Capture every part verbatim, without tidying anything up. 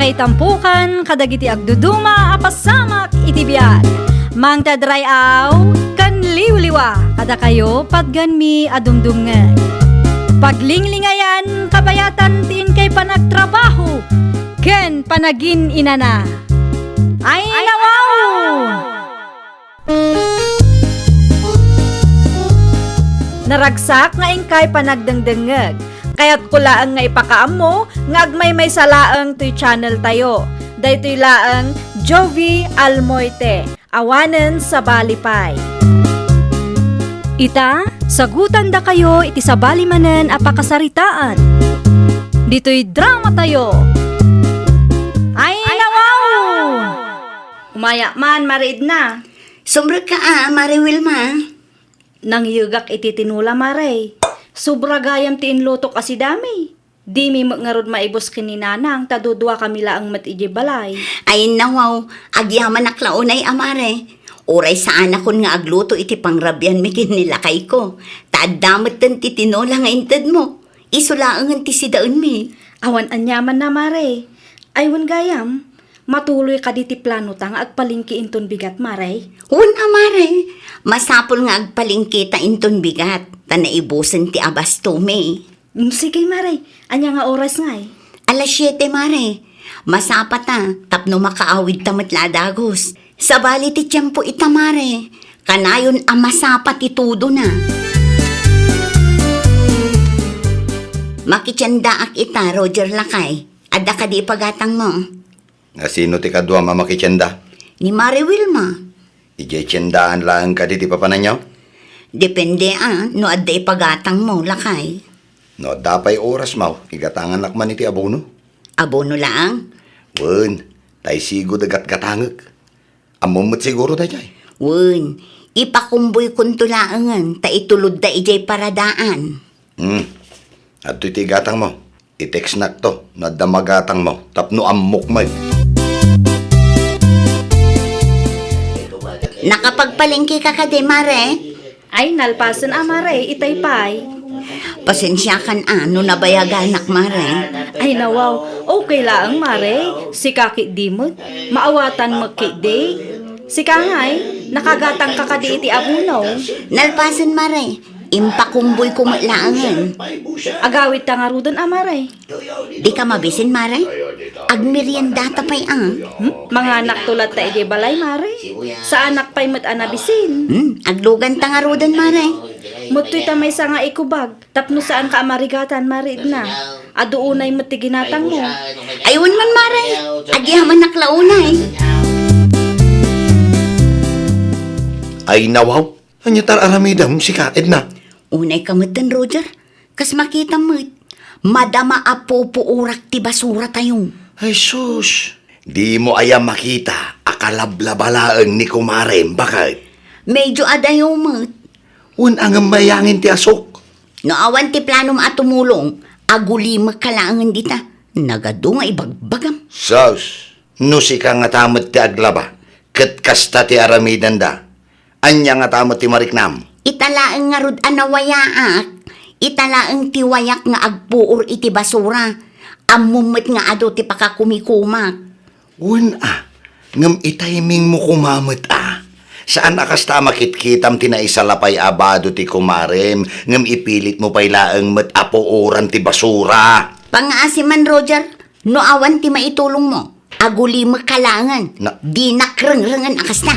Itampukan kadagiti agduduma a pasamak iti biag. Mangted ray-aw ken liwliwa kadakayo patgenmi a dumdumngeg. Paglinglingayan kabayatan ti inkay panagtrabaho ken panagin-inana. Ay, nawaw! Naragsak nga inkay panagdengdengngeg. Kayatko laeng nga ipakaammo nga agmaymaysa laeng toy channel tayo. Daytoy laeng Jovie Almoite, awanen sabali pay. Ita, sagutandakayo iti sabali manen a pakasaritaan. Ditoy drama tayo. Ay, nawaw! Umayak man, Mare Edna. Sumrekka a, Mare Wilma. Nangyegak iti tinola, Mare. Sobra gayam ti inlutok a sidami. Dimi met ngarud maibus ken ni Nanang ta duduakami laeng met idiay balay. Ay, nawaw, agyamanak la unay a, Mare. Uray saanakon nga agluto iti pangrabianmi ken ni lakayko. Ta adda metten ti tinola nga intedmo. Isu laengen ti sidaenmi. Awan aniamanna, Mare. Ay, wen gayam, matuloy kadi ti planota nga agpalengke inton bigat, Mare? Wen a, Mare. Masapul nga agpalengketa inton bigat, ta naibusen ti abastomi. Mm, sige, Mare. Ania nga oras ngay? Alas siete, Mare. Masapata, tapno makaawidta met la a dagus. Sabali ti tiempo ita, Mare. Kanayon a masapa ti tudona. Makitiendaak ita, Roger lakay. Adda kadi ipagatangmo? Asino ti kaduam a makitienda? Ni Mare Wilma. Idiay tiendaan laeng kadi ti papananyo? Depende a no adda ipagatangmo, lakay. No adda pay orasmo, igatanganak man iti abono. Abono laeng? Wen, ta isigud a gatgatangek. Ammom met siguro daydiay? Wen, ipakumboykonto laengen ta itulodda idiay paradaan. Hmm. Adtoy ti igatangmo. I-textnakto no adda magatangmo tapno ammok met. Nakapagpalengkeka kadi, Mare? Ay, nalpasen a, Mare, itay pay. Pasensiakan a no nabayaganak, Mare. Ay, nawaw, okay laeng, Mare. Sika ketdi met. Maawatan met ketdi. Sika ngay, nakagatangka kadi iti abono? Nalpasen, Mare. Impakumboyko met laengen. Agawidta ngaruden a, Mare? Dika mabisin, Mare? Agmeriendata pay a. Hmm? Manganakto latta idiay balay, Mare. Saanak pay met a nabisin. Hmm? Agluganta ngaruden, Mare. Mettoy ta maysa nga ikubag tapno saanka a marigatan, Mare Edna. Adu unay met ti ginatangmo. Ay, wen man, Mare. Agyamanak la unay. Ay, nawaw. Ania ti ar-aramidem, sika, Edna? Unayka metten, Roger. Kas makitam met, madama a pupuorak ti basuratayo. Ay, sus! Dimo aya makita a kalablaba laeng ni kumarem, baket? Medyo adayo met. Wen a ngem mayangin ti asok. No awan ti planom a tumulong, agulimekka laengen dita. Nagadu nga ibagbagam. Sus! No sika ngata met ti aglaba, ket kasta ti aramidenda, ania ngata met ti mariknam? Ita laeng ngarud a nawayaak, ita laeng ti wayak nga agpuor iti basura. Ammom met nga adu ti pakakumikumak. Wen a, ngem itimingmo koma met a. Saan a kasta a makitkitam ti naisalapay a bado ti kumarem, ngem ipilitmo pay laeng met a puoran ti basura. Pangngaasiman, Roger, no awan ti maitulongmo. Agulimekka laengen. Na- Dinak rengrengen a kasta.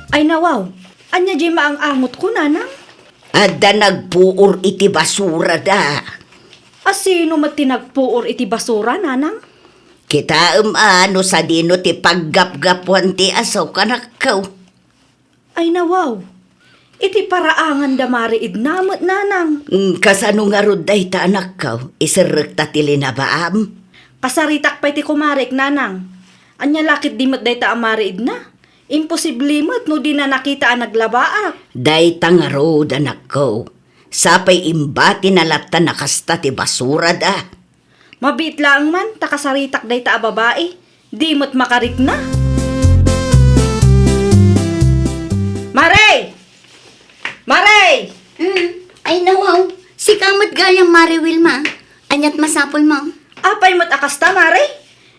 Ay, nawaw, ania diay maang-angotko, Nanang? Adda nagpuor iti basurada. A sino met ti nagpuor iti basura, Nanang? Kitaem a no sadino ti paggapgapuan ti asok, anakko. Ay, nawaw. Iti paraangan da Mare Edna met, Nanang. Mm, kasano ngarud dayta, anakko? Iserrekta ti linabaam? Kasaritak pay ti kumarek, Nanang. Ania la ketdi met dayta a Mare Edna? Imposible met no dina nakita a naglabaak. Dayta ngarud, anakko. Sapay imbatina latta a kasta ti basurada. Mabiit laeng man ta kasaritak dayta a babai. Di met makarikna. Mare! Mare! Hmm. Ay, nawaw. Sika met gayam, Mare Wilma. Ania Masapulmo. Apay met a kasta, Mare?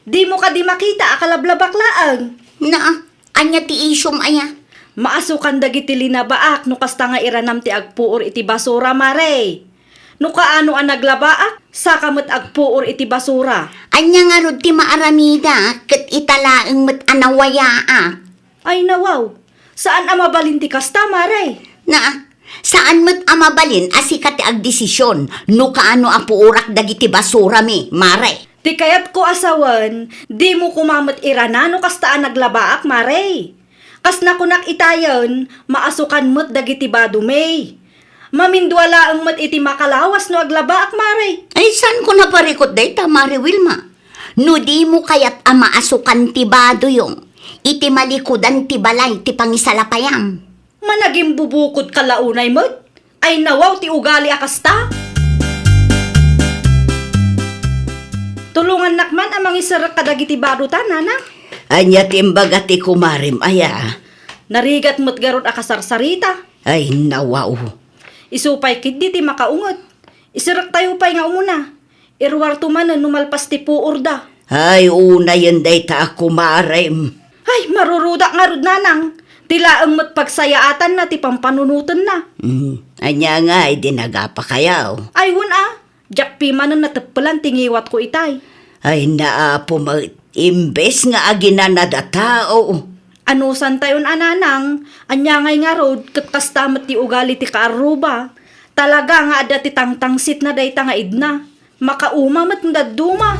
Dimo kadi makita a kalablabak laeng? Na, ania ti isyum aya? Maasukan dagiti linabaak no kasta nga iranam ti agpuor iti basura, Mare. No kaano a naglabaak, saka met agpuor iti basura. Ania ngarud ti maaramidak ket ita laeng met a nawayaak? Ay, nawaw. Saan a mabalin ti kasta, Mare. Na, saan met a mabalin a sika ti agdesisyon no kaano a puorak dagiti basurami, Mare. Ti kayatko a sawen, dimo koma met irana no kasta a naglabaak, Mare. Kas nakunak itayen, maasukan met dagiti badumi. Mamindua laeng met iti makalawas no aglabaak, Mare. Ay, saanko naparikut dayta, Mare Wilma? No dimo kayat a maasukan ti badoyo iti malikudan ti balay ti pangisalapayam. Managimbubukodka la unay met? Ay, nawaw ti ugali a kasta. Tulongannak man a mangiserrek kadagiti badota, Nanang. Ania ti imbaga ti kumarem aya? Narigat met garud a kasarsarita. Ay, nawaw. Isu pay ketdi ti makaunget. Iserrektayo pay nga umuna. Iruarto manen no malpas ti puorda. Ay, unayen dayta a kumarem. Ay, marurudak ngarud, Nanang. Ti laeng met pagsayaatanna ti pampanunotenna. Hmm, ania ngay idi nagapakayo? Ay, wen a. Diak pimanen nateppelan ti ngiwatko itay. Ay, naapo met, imbes nga aginanad a tao. Anusantayon a, Nanang, ania ngay ngarud ket kasta met ti ugali ti kaarruba. Talaga nga adda ti tangtangsitna dayta nga idna. Makauma met nga dadduma.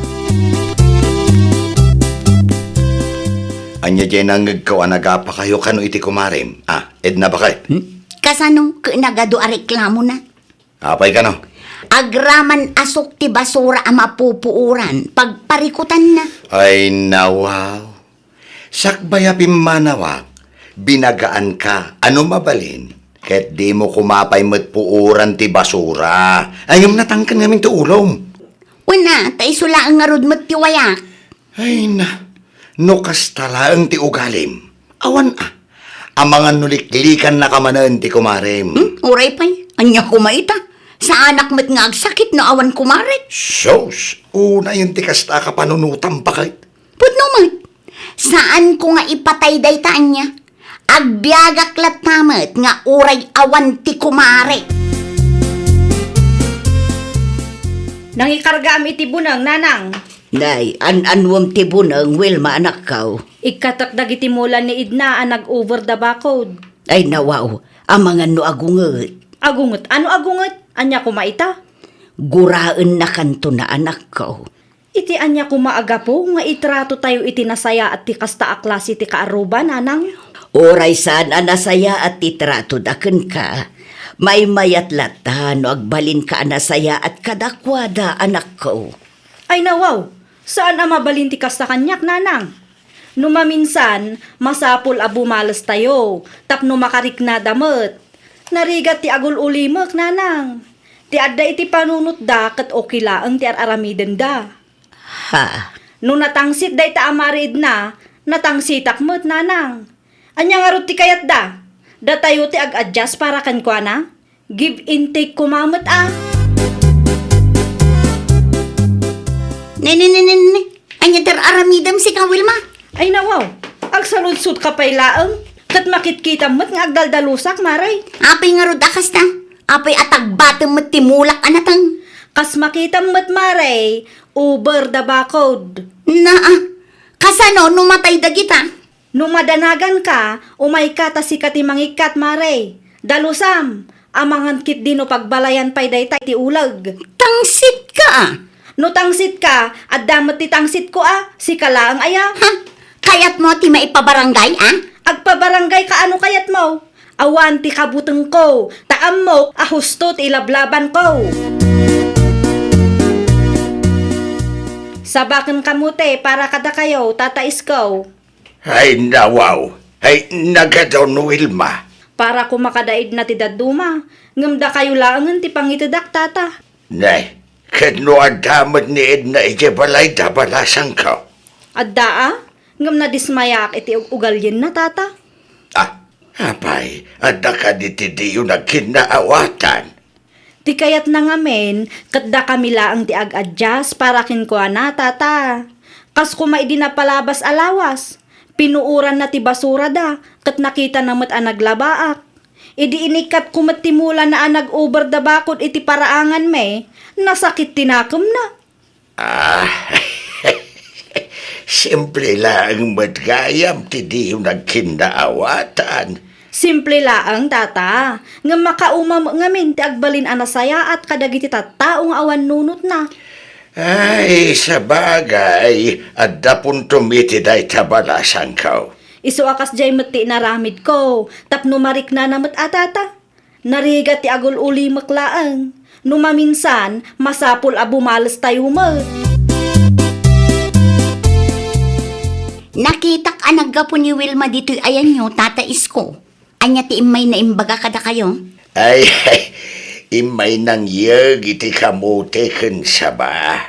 Ania diay nangngegko a nagapakayo kano iti kumarem? Ah, Edna, baket? Hmm? Kasano ket nagadu a reklamona? Apay kano? Agraman a sok ti basura a mapupuoran, pagparikutanna. Ay, nawaw. Sakbay a pimmanawak, binagaanka, ano mabalin? Ket dimo koma pay met puoran ti basura. Ay, ngem natangken ngamin ti ulom. Wen a, ta isu laeng ngarud met ti wayak. Ay na, no kasta laeng ti ugalim, awan a. Amangan no liklikannaka manen ti kumarem. Hmm? Uray pay, ania koma ita? Saanak met nga agsakit no awan kumare. Sus, unayen ti kasta a kapanunotam, baket. Pudno met, saanko nga ipatay dayta ania? Agbiagak latta met nga uray awan ti kumare. Nangikargaam iti buneng, Nanang. Nay, an-anuem ti buneng, Wilma, anakko? Ikkatek dagiti mula ni Edna a nag-over da bakod. Ay, nawaw, amangan no agunget. Agunget? Ano agunget? Ania koma ita? Guraennakanto na, anakko. Iti ania koma a gapu nga itratotayo iti nasayaat ti kasta a klase ti kaarruba, Nanang? Uray saan a nasayaat ti tratoda kenka, maymayat latta no agbalinka a nasayaat kadakuada, anakko. Ay, nawaw, saan a mabalin ti kasta kaniak, Nanang. No maminsan, masapul a bumalestayo tapno makariknada met. Narigat ti agul-ulimek, Nanang. Ti adda iti panunotda ket okay laeng ti ar-aramidenda. Ha? No natangsit dayta a Mare Edna, natangsitak met, Nanang. Ania ngarud ti kayatda? Datayo ti ag-adjust para kenkuana? Give and take koma met a. Ne, ne, ne, ne, ne. Ania ti ar-aramidem sika, Wilma? Ay, nawaw. Agsaludsodka pay laeng. Ket makitkitam met nga agdaldalusak, Mare. Apay ngarud a kasta? Apay a tagbatem met ti mulak a nateng? Kas makitam met, Mare, over da bakod. Naa, kasano no matay dagita? No madanaganka, umayka ta sika ti mangikkat, Mare. Dalusam, amangan ketdi no pagbalayan pay dayta iti uleg. Tangsitka a! No tangsitka, adda met ti tangsitko a, sika laeng aya. Ha? Kayatmo ti maipabarangay a? Agpabarangay ka ano kayatmo? Awan ti kabutengko, ta ammok a husto ti ilablabanko. Sabaken kamo ti para kadakayo, Tata Isko. Ay, nawaw. Ay, nagadon, Wilma. Para koma kada Edna ti dadduma, ngem dakayo laengen ti pangitedak, Tata. Ne, ket no adda met ni Edna idiay balayda, balasangko. Adda a, ngem nadismayaak iti ug-, ugalienna, Tata. Ah, apay, adda kadi ti diyo nagkinnaawatan? Ti kayatna ngamin, ket dakami laeng ti ag-adjust para kenkuana, Tata. Kas koma idi napalabas a lawas, pinuoranna ti basurada, ket nakitana met a naglabaak. Idi inikkatko met ti mulana a nag-over the bakod iti paraanganmi, nasakit ti nakemna. Ah, simple laeng met gayam ti diyo nagkinnaawatan. Simple laeng, Tata, ngem makauma met ngamin ti agbalin a nasayaat kadagiti tattao nga awan nunotna. Ay, sabagay, adda puntom iti dayta balasangko. Isu a kasdiay met ti inaramidko, tapno mariknana met a, Tata. Narigat ti agul-ulimek laeng. No maminsan, masapul a bumalestayo met. Nakitak a naggapu ni Wilma ditoy ayanyo, Tata Isko. Ania ti immay na imbaga kadakayo? Ay, immay nangyeg iti kamote ken saba.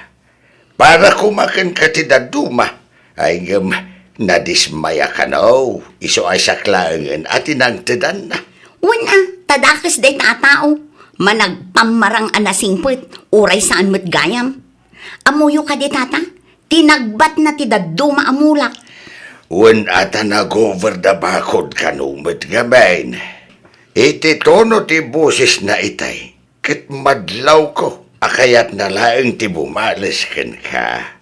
Para koma kenka ti dadduma, ay ngem nadismaya kano, isu a siak laengen a ti nangtedanna. Wen a, ta dakes dayta a tao, managpammarang a nasingpet, uray saan met gayam. Ammoyo kadi, Tata, ti nagbatna ti dadduma a mulak. Wen a ta nag-over the bakod kano met ngamin. Iti tono ti bosesna itay, ket madlawko a kayatna laeng ti bumales kenka.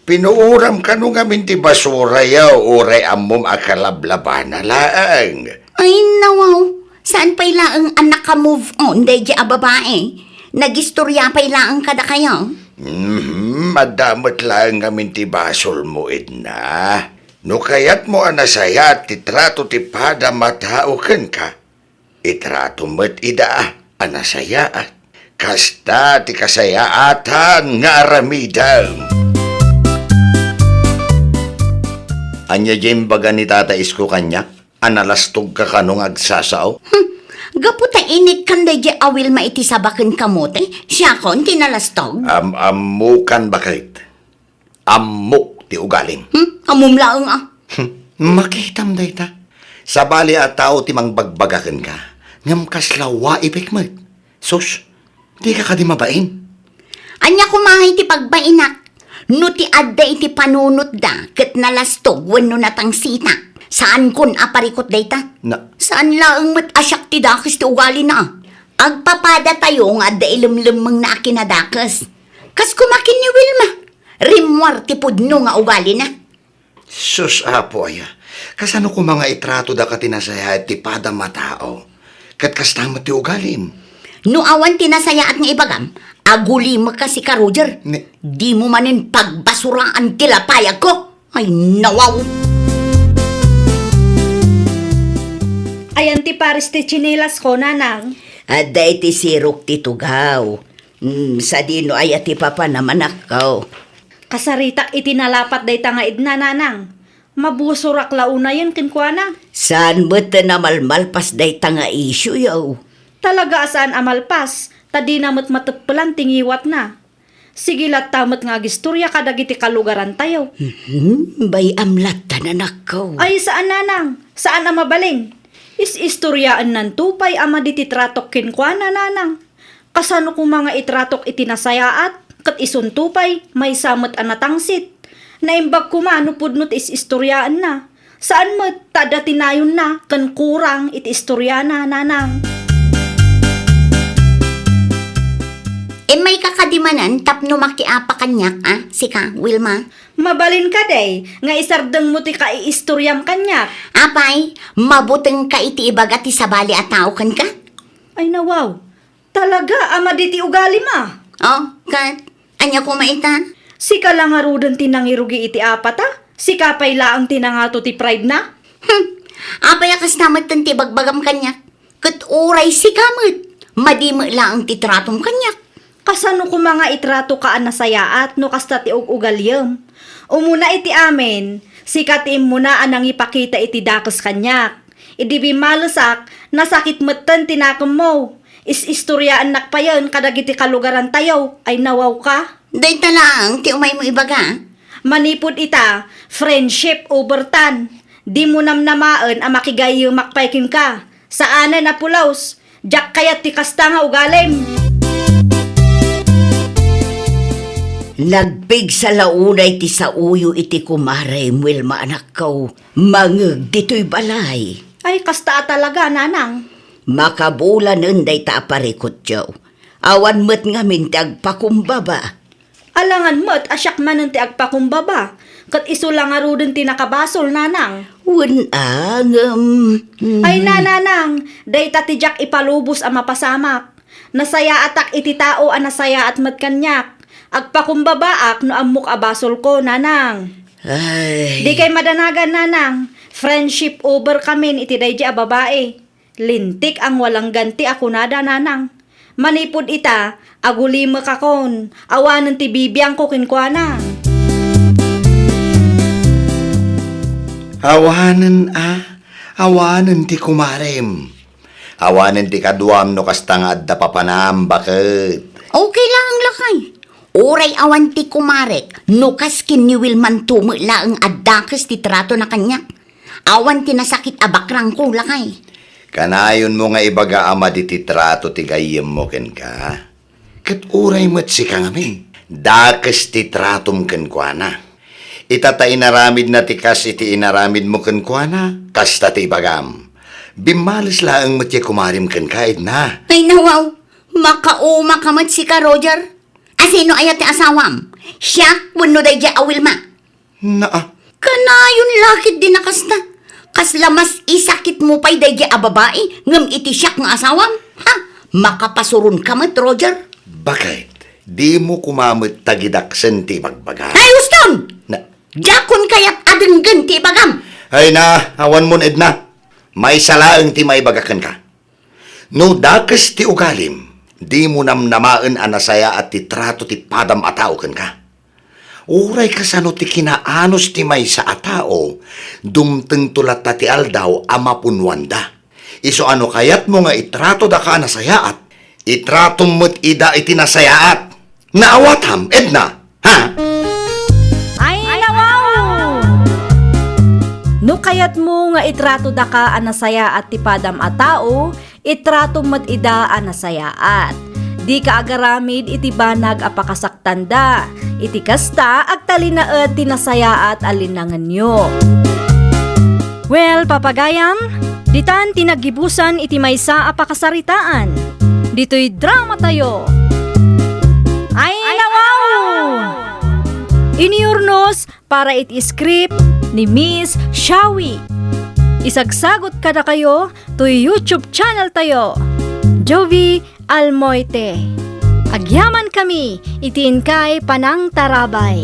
Pinuoram kano ngamin ti basurayo, uray ammom a kalablabana laeng. Ay, nawaw. Saan pay laeng a naka-move on daydi a babae? Nagistoria pay laeng kadakayo? Mhm, adda met laeng ngamin ti basolmo, Edna. No kayatmo a nasayaat ti trato ti padam a tao kenka, itrato met ida a nasayaat. Kasta ti kasayaatan nga aramidem. Ania diay imbaga ni Tata Isko kaniak a nalastogka kano nga agsasao? Hmm, gapu ta inikkan daydi a Wilma iti saba ken kamote, siakon ti nalastog? Am-ammokan, baket. Ammok ti ugalim. Hmm? Ammom laeng a. Hmm, makitam dayta. Sabali a tao ti mangbagbaga kenka, ngem kasla wa ipek met. Sus, dika kadi mabain? Ania koma iti pagbainak? No ti adda iti panunotda ket nalastog wenno natangsita, saankon a parikut dayta. Na- Saan laeng met a siak ti dakes ti ugalina. Agpapadatayo nga adda ilemlemmengna a kinadakes. Kas koma ken ni Wilma. Rimmuar ti pudno nga ugalina. Sus, Apo aya, kasano koma nga itratoda ket ti nasayaat ti padam a tao? Ket kasta met ti ugalim. No awan ti nasayaat nga ibagam, agulimekka sika, Roger. Ne- Dimo manen pagbasuraan ti lapayagko. Ay, nawaw! Ayan ti pares ti tsinilasko, nanang. Adda iti sirok ti tugaw. Mm, sadino aya ti papanam, anakko? Kasaritak iti nalapat dayta nga Edna, nanang. Mabusurak la unayen kenkuana. Saan met a malmalpas dayta nga issueyo? Talaga a saan a malpas, ta dina met mateppelan ti ngiwatna. Sige latta met nga agistoria kadagiti kalugarantayo. Mhm, bay-am latta, anakko. Ay, saan, nanang. Saan a mabalin. Is-istoriaennanto pay a madi ti tratok kenkuana, nanang. Kasano koma nga itratok iti nasayaat, ket isunto pay, maysa met a natangsit. Naimbag koma no pudno ti is-istoriaenna. Saan met ta adda ti nayonna ken kurang iti istoriana, nanang. Immayka kadi manen tapno makiapa kaniak, a, sika, Wilma? Mabalin kadi nga isardengmo ti kaiistoriam kaniak. Apay, mabutengka iti ibaga ti sabali a tao kenka? Ay, nawaw. Talaga a madi ti ugalim a. Oh, ket ania koma ita? Sika la ngaruden ti nangirugi iti apata? Sika pay laeng ti nangato ti pride na? Hmm. Apay a kasta metten ti ibagbagam kaniak? Ket uray sika met, madi met laeng ti tratom kaniak. Kasano koma nga itratoka a nasayaat no kasta ti ug-ugaliem? Umuna iti amin, sika ti immuna a nangipakita iti dakes kaniak. Idi bimmalesak, nasakit metten ti nakemmo. Is-istoriaennak payen kadagiti kalugarantayo, ay nawawka. Dayta laeng ti umaymo ibaga. Manipud ita, friendship over tan. Dimo namnamaen a makigayyemak pay kenka. Saanen a pulos. Diak kayat ti kasta nga ugalim. Nagpigsa la unay ti saoyo iti kumarem, Wilma, anakko. Mangeg ditoy balay. Ay, kasta a talaga, nanang. Makabulanen dayta a parikutyo. Awan met ngamin ti agpakumbaba. Alangan met a siak manen ti agpakumbaba, ket isu la ngaruden ti nakabasol, nanang. Wen a, ngem, mm. Ay, nanang, dayta ti diak ipalubos a mapasamak. Nasayaatak iti tao a nasayaat met kaniak. Agpakumbabaak no ammok a basolko, nanang. Ay. Dikay madanagan, nanang. Friendship over kamin iti daydi a babai. Lintik a walangganti a kunada, nanang. Manipud ita, agulimekakon, awanen ti bibiangko kenkuana. Awanen a, awanen ti kumarem. Awanen ti kaduam no kasta nga adda papanam, baket. Okay lang, lakay. Uray awan ti kumarek, no kas ken ni Wilmanto met laeng a dakes ti tratona kaniak. Awan ti nasakit a bakrangko, lakay. Kanayonmo nga ibaga a madi ti trato ti gayyemmo kenka. Ket uray met sika ngamin, dakes ti tratom kenkuana. Ita ta inaramidna ti kas iti inaramidmo kenkuana, kasta ti ibagam. Bimmales laeng met ti kumarem kenka, Edna. Ay, nawaw, makauma ka met sika, Roger. Asino aya ti asawam? Siak wenno daydiay a Wilma? Naa. Kanayon la ketdi a kasta. Kasla mas isakitmo pay daydiay a babai ngem iti siak nga asawam? Ha? Makapasuronka met, Roger. Baket, dimo koma met tagidaksen ti ibagbaga. Ay, uston! Na- Diakon kayat a denggen ti ibagam. Ay na, awanmon, Edna. Maysa laeng ti maibaga kenka. No dakes ti ugalim, dimo namnamaen a nasayaat ti trato ti padam a tao kenka. Uray kasano ti kinaanus ti maysa a tao, dumtengto latta ti aldaw a mapunnoanda. Isu a no kayatmo nga itrato daka a nasayaat, itratom met ida iti nasayaat. Naawatam, Edna, ha? Ay, nawaw! No kayatmo nga itrato daka a nasayaat ti padam a tao, itratom met ida a nasayaat. Dika agaramid iti banag a pakasaktanda. Iti kasta, agtalinaed ti nasayaat a linangenyo. Well, papagayam, ditan ti naggibusan iti maysa a pakasaritaan. Ditoy drama tayo. Ay, nawaw! Iniurnos para iti script ni Miss Shawi. Isagsagot kadakayo toy YouTube channel tayo, Jovie Almoite. Agyaman kami iti inkay panangtarabay.